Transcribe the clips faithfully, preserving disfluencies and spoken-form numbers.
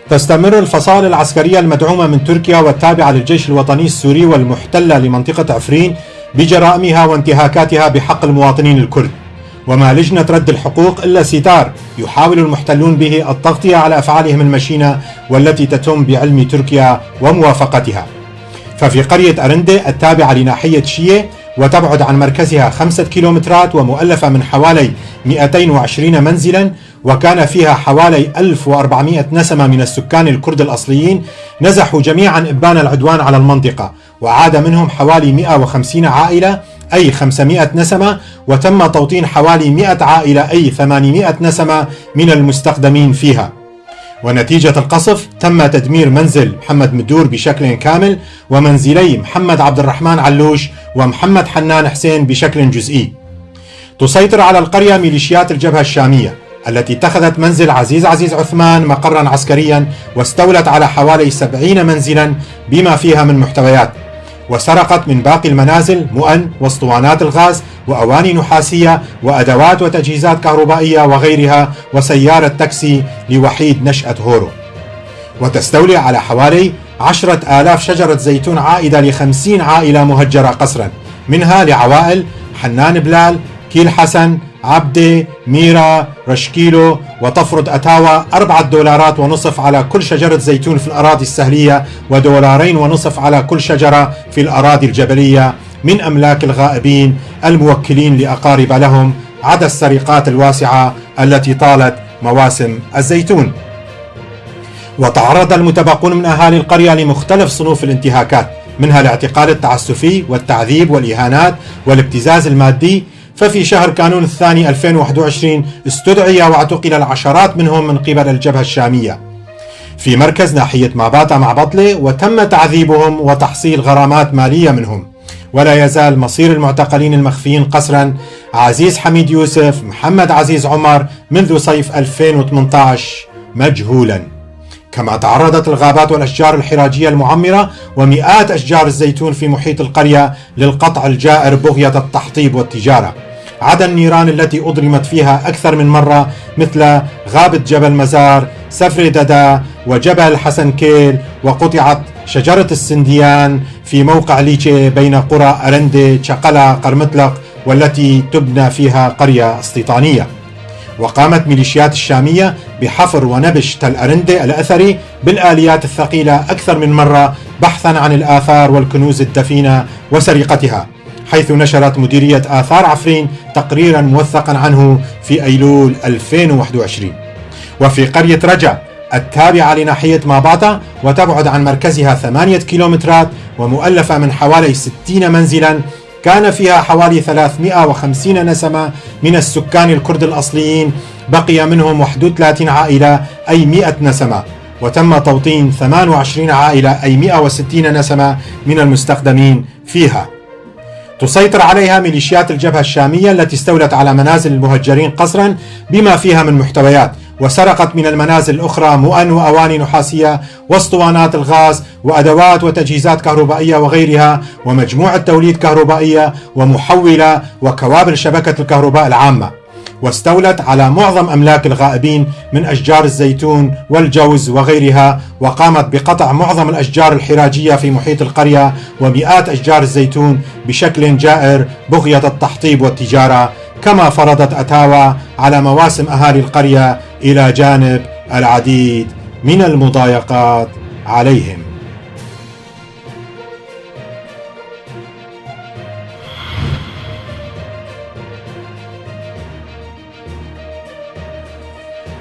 تستمر الفصائل العسكرية المدعومة من تركيا والتابعة للجيش الوطني السوري والمحتلة لمنطقة عفرين بجرائمها وانتهاكاتها بحق المواطنين الكرد، وما لجنة رد الحقوق إلا ستار يحاول المحتلون به التغطية على أفعالهم المشينة والتي تتم بعلم تركيا وموافقتها. ففي قرية أرندة التابعة لناحية شية وتبعد عن مركزها خمسة كيلومترات ومؤلفة من حوالي مئتين وعشرين منزلا، وكان فيها حوالي ألف وأربعمائة نسمة من السكان الكرد الأصليين، نزحوا جميعا إبان العدوان على المنطقة، وعاد منهم حوالي مئة وخمسين عائلة، أي خمسمائة نسمة، وتم توطين حوالي مئة عائلة، أي ثمانمائة نسمة، من المستقدمين فيها. ونتيجة القصف تم تدمير منزل محمد مدور بشكل كامل، ومنزلي محمد عبد الرحمن علوش ومحمد حنان حسين بشكل جزئي. تسيطر على القرية ميليشيات الجبهة الشامية، التي اتخذت منزل عزيز عزيز عثمان مقرا عسكريا، واستولت على حوالي سبعين منزلا بما فيها من محتويات، وسرقت من باقي المنازل مؤن واسطوانات الغاز وأواني نحاسية وأدوات وتجهيزات كهربائية وغيرها وسيارة تاكسي لوحيد نشأة هورو. وتستولي على حوالي عشرة آلاف شجرة زيتون عائدة لخمسين عائلة مهجرة قسرا، منها لعوائل حنان بلال، كيل حسن، عبدة، ميرا، رشكيلو، وتفرض أتاوا أربعة دولارات ونصف على كل شجرة زيتون في الأراضي السهلية، ودولارين ونصف على كل شجرة في الأراضي الجبلية، من أملاك الغائبين الموكلين لأقارب لهم، عدا السرقات الواسعة التي طالت مواسم الزيتون. وتعرض المتبقون من أهالي القرية لمختلف صنوف الانتهاكات، منها الاعتقال التعسفي والتعذيب والإهانات والابتزاز المادي. ففي شهر كانون الثاني ألفين وواحد وعشرين استدعي واعتقل العشرات منهم من قبل الجبهة الشامية. في مركز ناحية ماباتا مع بطلة، وتم تعذيبهم وتحصيل غرامات مالية منهم. ولا يزال مصير المعتقلين المخفيين قسرا عزيز حميد يوسف محمد عزيز عمر منذ صيف ألفين وثمنطاش مجهولا. كما تعرضت الغابات والأشجار الحراجية المعمرة ومئات أشجار الزيتون في محيط القرية للقطع الجائر بغية التحطيب والتجارة، عدا النيران التي أضرمت فيها أكثر من مرة، مثل غابة جبل مزار، سفري ددا، وجبل حسن كيل، وقطعت شجرة السنديان في موقع ليتشي بين قرى أرندي، تشقلا، قرمطلق، والتي تبنى فيها قرية استيطانية. وقامت ميليشيات الشامية بحفر ونبش تل أرندي الأثري بالآليات الثقيلة أكثر من مرة بحثا عن الآثار والكنوز الدفينة وسرقتها، حيث نشرت مديرية آثار عفرين تقريرا موثقا عنه في أيلول ألفين وواحد وعشرين. وفي قرية رجا التابعة لناحية ماباتا وتبعد عن مركزها ثمانية كيلومترات ومؤلفة من حوالي ستين منزلا، كان فيها حوالي ثلاثمائة وخمسين نسمة من السكان الكرد الأصليين، بقي منهم واحد وثلاثين عائلة، أي مائة نسمة، وتم توطين ثمان وعشرين عائلة، أي مائة وستين نسمة، من المستقدمين فيها. تسيطر عليها ميليشيات الجبهة الشامية التي استولت على منازل المهجرين قسرا بما فيها من محتويات، وسرقت من المنازل الأخرى مؤن وأواني نحاسية واسطوانات الغاز وأدوات وتجهيزات كهربائية وغيرها، ومجموعة توليد كهربائية ومحولة وكوابل شبكة الكهرباء العامة. واستولت على معظم أملاك الغائبين من أشجار الزيتون والجوز وغيرها، وقامت بقطع معظم الأشجار الحراجية في محيط القرية ومئات أشجار الزيتون بشكل جائر بغية التحطيب والتجارة، كما فرضت أتاوا على مواسم أهالي القرية إلى جانب العديد من المضايقات عليهم.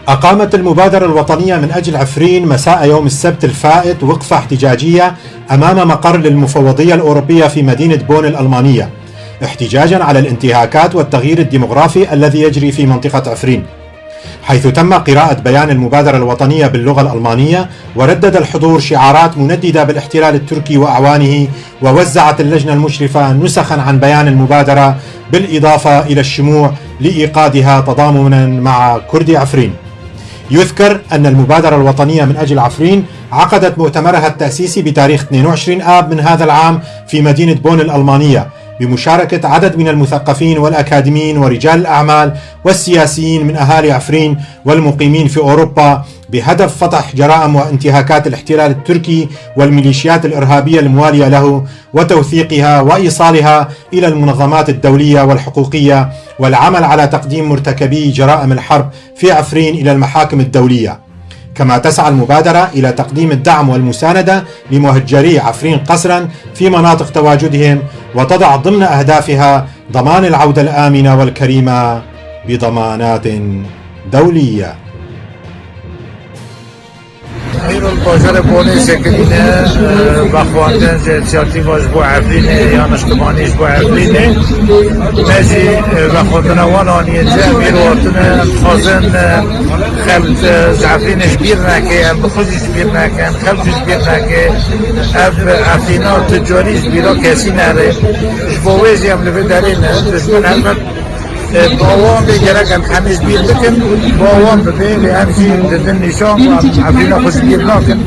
أقامت المبادرة الوطنية من أجل عفرين مساء يوم السبت الفائت وقفة احتجاجية أمام مقر للمفوضية الأوروبية في مدينة بون الألمانية، احتجاجا على الانتهاكات والتغيير الديمغرافي الذي يجري في منطقة عفرين، حيث تم قراءة بيان المبادرة الوطنية باللغة الألمانية، وردد الحضور شعارات منددة بالاحتلال التركي وأعوانه، ووزعت اللجنة المشرفة نسخا عن بيان المبادرة بالإضافة إلى الشموع لإيقادها تضامنا مع كردي عفرين. يذكر أن المبادرة الوطنية من أجل عفرين عقدت مؤتمرها التأسيسي بتاريخ اثنين وعشرين آب من هذا العام في مدينة بون الألمانية، بمشاركة عدد من المثقفين والأكاديميين ورجال الأعمال والسياسيين من أهالي عفرين والمقيمين في أوروبا، بهدف فتح جرائم وانتهاكات الاحتلال التركي والميليشيات الإرهابية الموالية له، وتوثيقها وإيصالها إلى المنظمات الدولية والحقوقية، والعمل على تقديم مرتكبي جرائم الحرب في عفرين إلى المحاكم الدولية. كما تسعى المبادرة إلى تقديم الدعم والمساندة لمهجري عفرين قسرا في مناطق تواجدهم، وتضع ضمن أهدافها ضمان العودة الآمنة والكريمة بضمانات دولية. Îro li bajarê Bonê sekirîne, e, vexwendin ji însiyatîfa ji bo Efrînê ya niştimanî ji bo Efrînê. Me jî, e, vexwendina wan aniye cem, îro hatine, dixwazin, e, xelk, e, ji Efrînê ji bîr neke, em bi xwe jî ji bîr nekin, xelk jî ji bîr neke. Ev Efrîna tucarî ji bîra kesî nere. Ji bo wê jî em li vê derê ne. Dijmin helbet E, bi awan bê gerek em hemî ji bîr bikin, bi awan bibe, lê em jî didin nîşan ku em Efrîna xwe ji bîr nakin.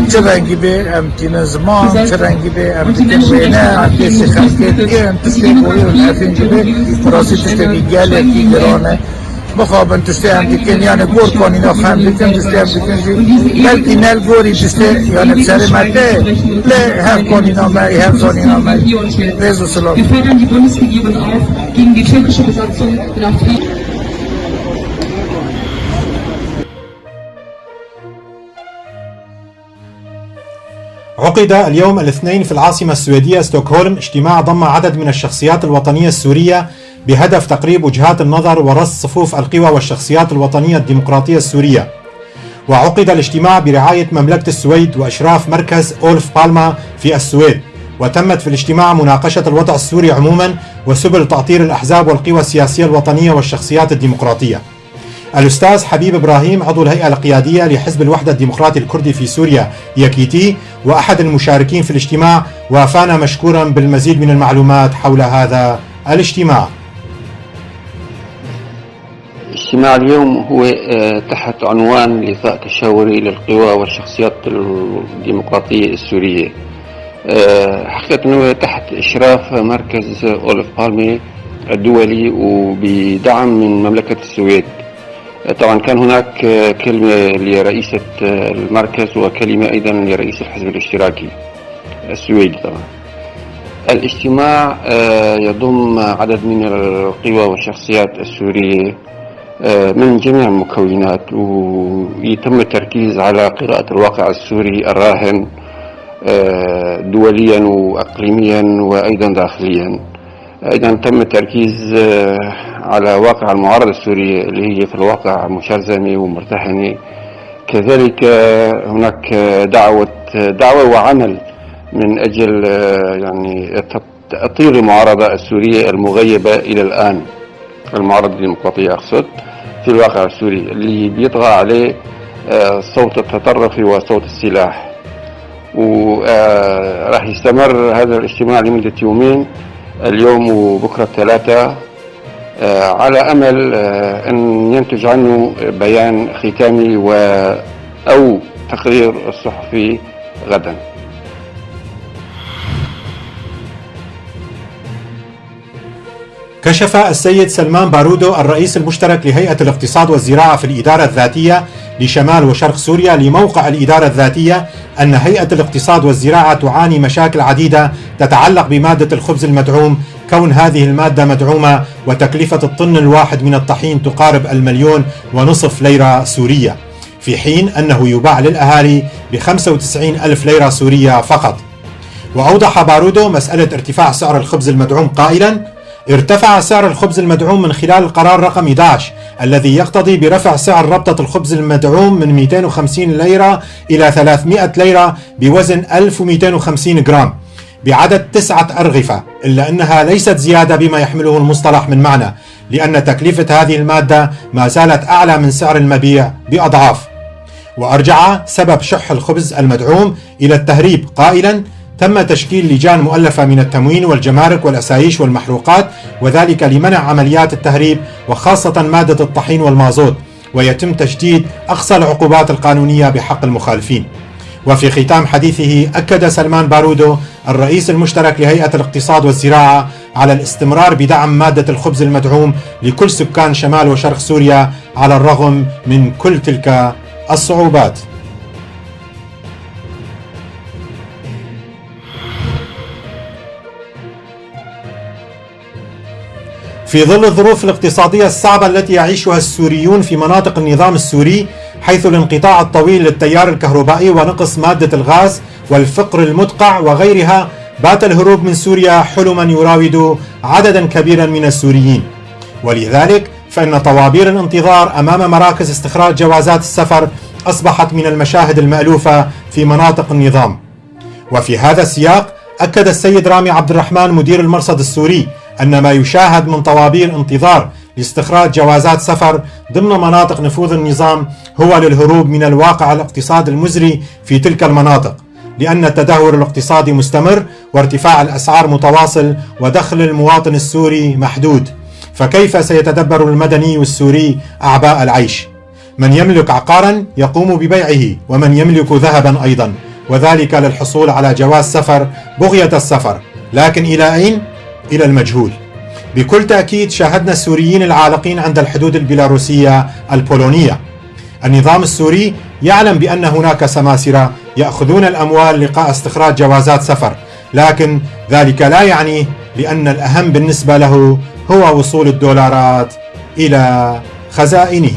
Bi çi rengî bê, em tînin ziman, çi rengî bê, em dikin wêne, em pêşî xelkê dikin, tiştê ku wê li Efrîn dibe, bi rastî tiştekî gelekî giran e. Mixabin tiştê em dikin, yani gor kanîna xwe em dikin, tiştê em dikin jî, belkî ne li gorî tiştê, yani bi serê me tê, lê hev kanîna me, hev zanîna me. Rêz û silav. Wir fordern die Bundesregierung auf, gegen die türkische Besatzung in Afrin. عقد اليوم الاثنين في العاصمة السويدية ستوكهولم اجتماع ضم عدد من الشخصيات الوطنية السورية بهدف تقريب وجهات النظر ورصد صفوف القوى والشخصيات الوطنية الديمقراطية السورية. وعقد الاجتماع برعاية مملكة السويد وإشراف مركز أولف بالما في السويد، وتمت في الاجتماع مناقشة الوضع السوري عموما وسبل تأطير الأحزاب والقوى السياسية الوطنية والشخصيات الديمقراطية. الأستاذ حبيب إبراهيم، عضو الهيئة القيادية لحزب الوحدة الديمقراطي الكردي في سوريا، يكيتي، وأحد المشاركين في الاجتماع، وافانا مشكورا بالمزيد من المعلومات حول هذا الاجتماع. اجتماع اليوم هو، آه، تحت عنوان لقاء تشاوري للقوى والشخصيات الديمقراطية السورية. آه، حقيقة أنه تحت إشراف مركز أولف بالمي الدولي وبدعم من مملكة السويد. آه، طبعًا كان هناك، آه، كلمة لرئيسة، آه، المركز وكلمة أيضًا لرئيس الحزب الاشتراكي السويدي طبعًا. الاجتماع، آه، يضم عدد من القوى والشخصيات السورية، آه، من جميع المكونات، ويتم التركيز على قراءة الواقع السوري الراهن، آه، دوليًا وإقليميًا وأيضًا داخليًا. أيضًا تم التركيز، آه، على واقع المعارضة السورية اللي هي في الواقع مشرذمة ومرتهنة. كذلك، آه، هناك، آه، دعوة، دعوة وعمل من أجل، آه، يعني، تط-، تأطير المعارضة السورية المغيبة إلى الآن، المعارضة الديمقراطية أقصد، في الواقع السوري اللي بيطغى عليه، آه، صوت التطرف وصوت السلاح. وراح يستمر هذا الاجتماع لمدة يومين، اليوم وبكرة الثلاثاء، آه، على أمل، آه، أن ينتج عنه بيان ختامي و-، أو تقرير صحفي غدا. كشف السيد سلمان بارودو الرئيس المشترك لهيئة الاقتصاد والزراعة في الإدارة الذاتية لشمال وشرق سوريا لموقع الإدارة الذاتية أن هيئة الاقتصاد والزراعة تعاني مشاكل عديدة تتعلق بمادة الخبز المدعوم، كون هذه المادة مدعومة وتكلفة الطن الواحد من الطحين تقارب المليون ونصف ليرة سورية، في حين أنه يباع للأهالي بخمسة وتسعين ألف ليرة سورية فقط. وأوضح بارودو مسألة ارتفاع سعر الخبز المدعوم قائلا: ارتفع سعر الخبز المدعوم من خلال القرار رقم إحدعش، الذي يقتضي برفع سعر ربطة الخبز المدعوم من ميتين وخمسين ليرة إلى ثلاثمائة ليرة بوزن ألف وميتين وخمسين جرام، بعدد تسعة أرغفة، إلا أنها ليست زيادة بما يحمله المصطلح من معنى، لأن تكلفة هذه المادة ما زالت أعلى من سعر المبيع بأضعاف. وأرجع سبب شح الخبز المدعوم إلى التهريب قائلا: تم تشكيل لجان مؤلفة من التموين والجمارك والأسايش والمحروقات، وذلك لمنع عمليات التهريب، وخاصة مادة الطحين والمازوت، ويتم تشديد أقصى العقوبات القانونية بحق المخالفين. وفي ختام حديثه، أكد سلمان بارودو الرئيس المشترك لهيئة الاقتصاد والزراعة على الاستمرار بدعم مادة الخبز المدعوم لكل سكان شمال وشرق سوريا على الرغم من كل تلك الصعوبات. في ظل الظروف الاقتصادية الصعبة التي يعيشها السوريون في مناطق النظام السوري، حيث الانقطاع الطويل للتيار الكهربائي ونقص مادة الغاز والفقر المدقع وغيرها، بات الهروب من سوريا حلما يراود عددا كبيرا من السوريين. ولذلك فإن طوابير الانتظار أمام مراكز استخراج جوازات السفر أصبحت من المشاهد المألوفة في مناطق النظام. وفي هذا السياق، أكد السيد رامي عبد الرحمن مدير المرصد السوري أن ما يشاهد من طوابير انتظار لاستخراج جوازات سفر ضمن مناطق نفوذ النظام هو للهروب من الواقع الاقتصادي المزري في تلك المناطق، لأن التدهور الاقتصادي مستمر وارتفاع الأسعار متواصل ودخل المواطن السوري محدود، فكيف سيتدبر المدني السوري أعباء العيش؟ من يملك عقارا يقوم ببيعه، ومن يملك ذهبا أيضا، وذلك للحصول على جواز سفر بغية السفر، لكن إلى أين؟ إلى المجهول. بكل تأكيد شاهدنا السوريين العالقين عند الحدود البيلاروسية البولونية. النظام السوري يعلم بأن هناك سماسرة يأخذون الأموال لقاء استخراج جوازات سفر، لكن ذلك لا يعني لأن الأهم بالنسبة له هو وصول الدولارات إلى خزائنه.